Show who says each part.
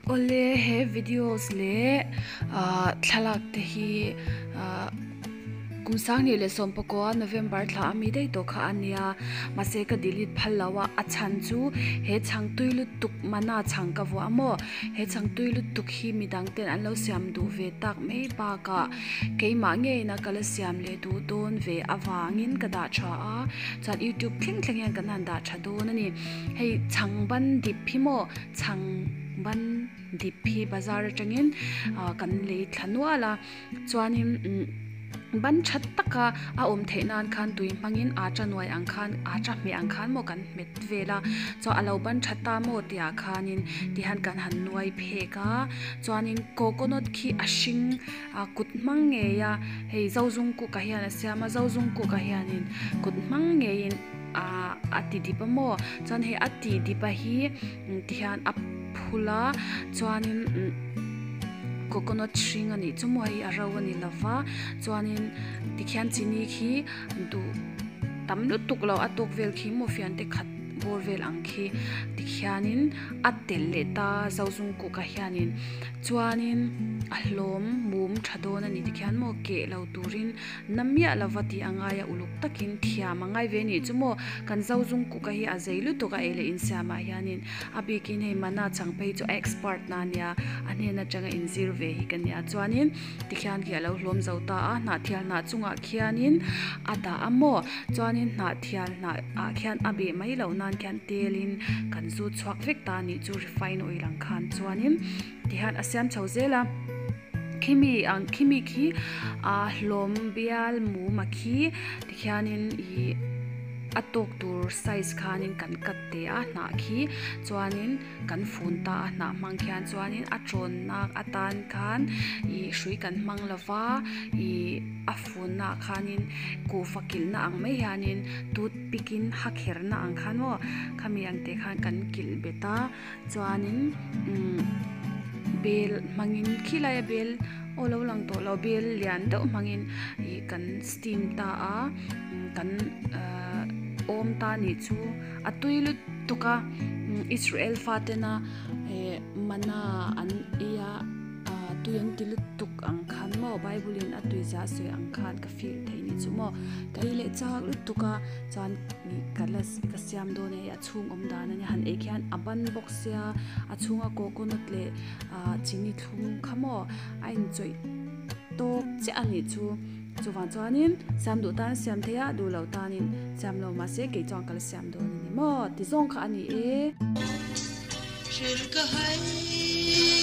Speaker 1: Awle he videos leh ah thlalak te hi ah kum sanghnih leh sawmpakua November thla a mi daih tawh kha a nia mahse ka delete phal lo a a chhan chu he chhang tui lutuk mana chhang ka vuah a maw he chhang tui lutuk hi midang ten an lo siam duh ve tak mai bakah keimah ngeiin a ka la siam leh duh dawn ve avangin ka dah tha a chuan youtube thleng thleng hian kan han dah tha dawn a ni hei chhang ban dip hi maw. Chhang ban dip hi bazar atangin ah kan lei thla nual a chuanin umm ban tha taka a awm theih nan khan tui hmangin atta nuai ang khan atta hmeh ang khan maw kan hmet vel a chuan a lo ban tha ta maw tih ah khanin tihian kan han nuai phek a chuanin coconut khi a hring a kut hmang ngei a hei zozung kuk ah hian a siam a zozung kuk ah hianin kut hmang ngeiin. Ahh a ti dip a maw chuan hei a tih dip a hi tihian a phul a chuanin umm coconut hring a nih chu maw hei a ro a ni lova chuanin tikhian chini khi duh tam lutuk lo a tawk vel khi maw fian te khat bawr vel ang khi tikhianin a telh leh ta zozung kuk ah hianin chuanin a hlawm mum tha dawn a ni tikhian maw keh lo turin. Na miah lova tih a ngai a, uluk takin thiam a ngai ve a nih chu maw? Kan Zozung kuka hi a zei lutuk a ei leh insiamah hianin a bikin hei mana chang phei chu a expert na a nia, a hnen atanga inzir ve hi ka nia. Chuanin tikhian khi a lo hlawm zo ta a, hnahthial hnah chungah khianin a dah a maw? Chuanin hnahthial hnah ah khian a beh mai loh nan khian telin kan zut chhuak vek ta a nih chu refine oil ang khan chuanin tihian a siam chho zel a. Khimi ang khimi khi ah hlawm bial mum a khi tikhianin ih a tawk tur size khanin kan cut teh a hnah khi chuanin kan fun ta a hnah hmang khian chuanin a tawnna atan khan ih hrui kan hmang lova ih a funna ah khanin kuhva kilhna ang mai hianin toothpick in ha kherna ang khan maw khami ang te khan kan kilh bet a. Chuanin umm bel hmangin khilai a bel aw lo lang tawh lo bel lian deuh hmangin ih kan steam ta a kan ahh awm ta nih chu a tui lutuk a Israel fatena eh mana an ei a. Ahh tui an ti lutuk ang khan maw bible in a tui zia sawi ang khan ka feel thei ni chu maw ka ei leh chak lutuk a chuan ih ka la ka siam dawn a hei a chhung awm dan a nia han ei khian a ban bawk sia a chhunga coconut leh ahh chini thlum kha maw a inchawih tawk chiah a nih chu chuvang chuanin siam duh tan a siam thei a duh loh tanin siam lo mahse kei chuan ka la siam dawn a ni maw ti zawng kha a ni e.
Speaker 2: Hrilh ka hai.